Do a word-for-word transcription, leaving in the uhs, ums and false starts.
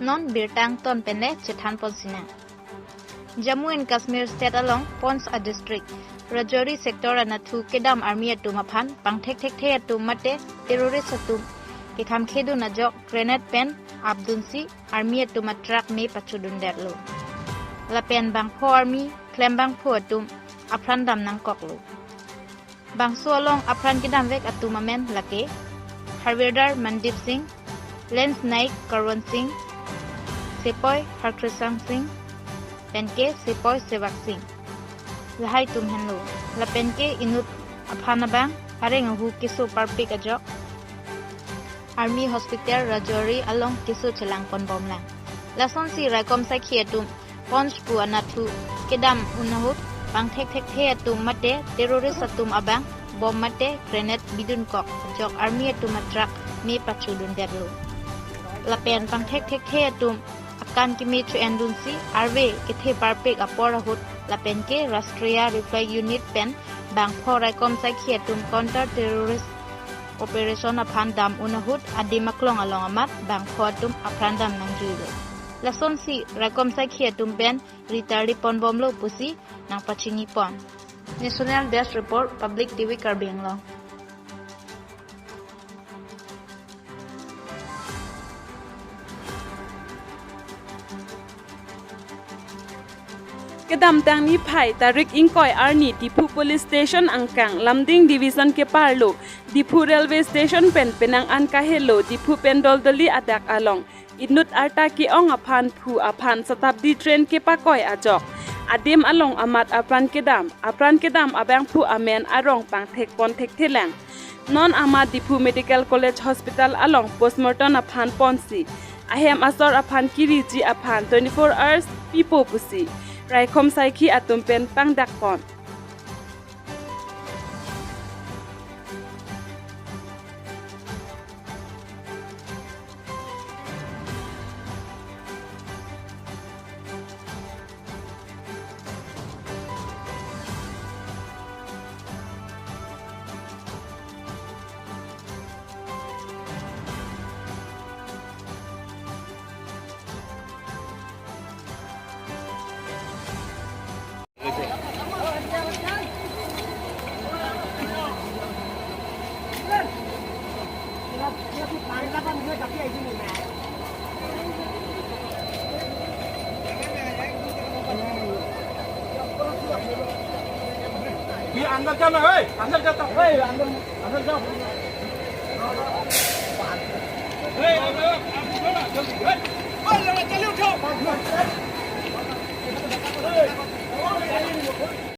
Non birta angton pen le chethan ponsinang. Jammu and Kashmir state along Poonch adistrict, Rajouri sector anatthu kedam army atum aphan pangthek thekthe atum mate terrorist atum kekhamkhedun ajok grenade pen apdunsi army atum atruck me pachudundetlo. Lapen bangpho army klembangphu atum apran dam nangkoklo. Bangso along apran kedamvek atum amen lake Havildar Mandeep Singh, Lance Naik Karwan Singh, Sepoy Harkrishan Singh, penke Sepoy Sevak Singh, lahai atum henlo. Lapenke inut aphan abang areng ahu keso parpik ajok Army Hospital Rajouri along keso chelang ponbomlang. Lasonsi raikom saikhi atum Poonch pu anatthu kedam un ahut pangthek thekthe atum mate terrorist atum abang bomb mate grenade bidunkok ajok army atum atruck me pachudundetlo. Lapen pangthek thekthe atum akam keme cho-endunsi arve kethe parpik apor ahut lapenke Rashtriya Rifle Unit pen bangpho raikom saikhi atum counter terrorist operation aphan dam un ahut adim aklong along amat bangpho atum apran dam nangjuilo. Lasonsi raikom saikhi atum pen ritarli ponbomlo pusi nangpachini pon. National Desk Report, Public T V Karbi Anglong. Kedamtang niphai tarik ingkoi arni Diphu Police Station angkang Lumding Division keparlo Diphu Railway Station pen penang an kahelo Diphu pen Doldoli adak along inut arta ke-ong aphan phu aphan Shatabdi train kepakoi ajok adim along amat apran kedam, apran kedam abangphu amen arong pangthek pon thekthelang. Non amat Diphu Medical College Hospital along postmortem aphan ponsi ahem asor aphan kiriji aphan twenty-four hours pipo pusi raikom saikhi atum pen pangdak pon. ये अंदर जाना है, अंदर जाता है, अंदर, अंदर जाओ। ए, ए, ए, आप उठो ना, जल्दी, ए। ओ, जल्दी उठो।